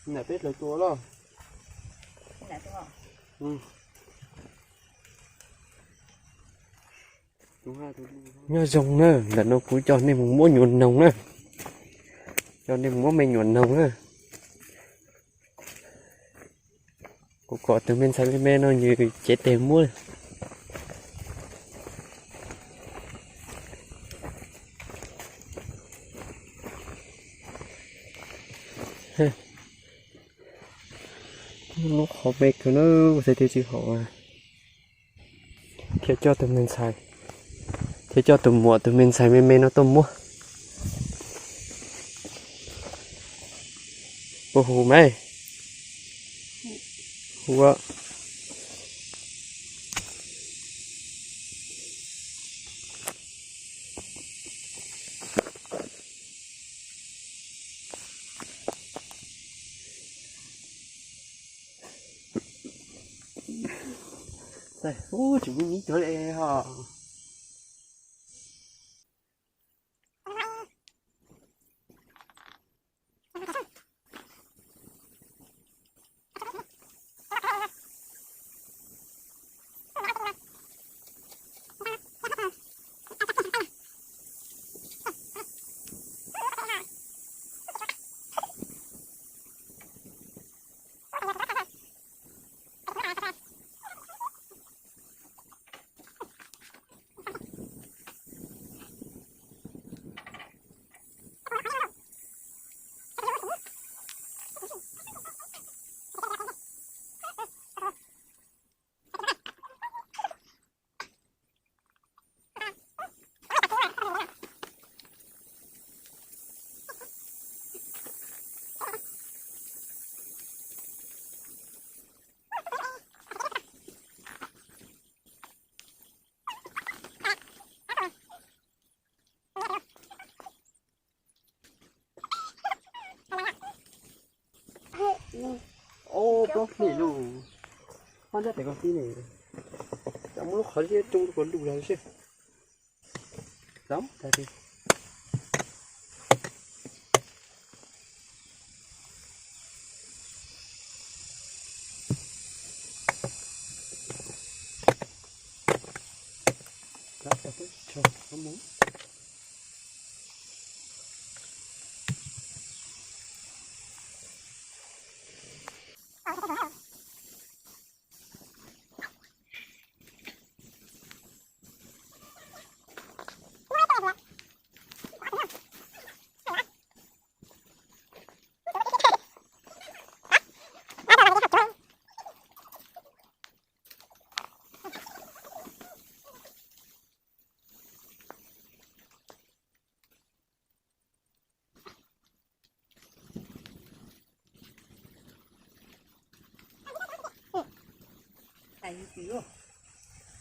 Nram peb hlawv tua los. Nyob zoo na, ntawm no kuv coj nej mus muab nyuam noog na, coj nej mus muab me nyuam noog na. Kuv kom tus me ntxhais me me no nws cev tes muab. Lub qhov me kawg na, xav tias tsis haum. Thiaj coj tus me ntxhais, thiaj coj tus muam tus me ntxhais me me no tuaj muab. Puas hu me? Hu. Ub, tseem muaj ib cov li ho. Ob plaub hlis lus, ob nrab tes koj tib ne, cov muab lub qhov liab coob rau koj lus los seb. Tau, tau.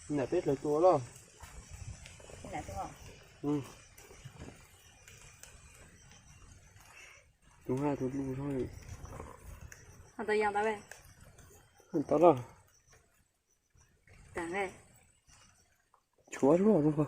Nram peb hlawv tua los. Tus haj tus lus zog. Tau los. Tshuav luaj zoo.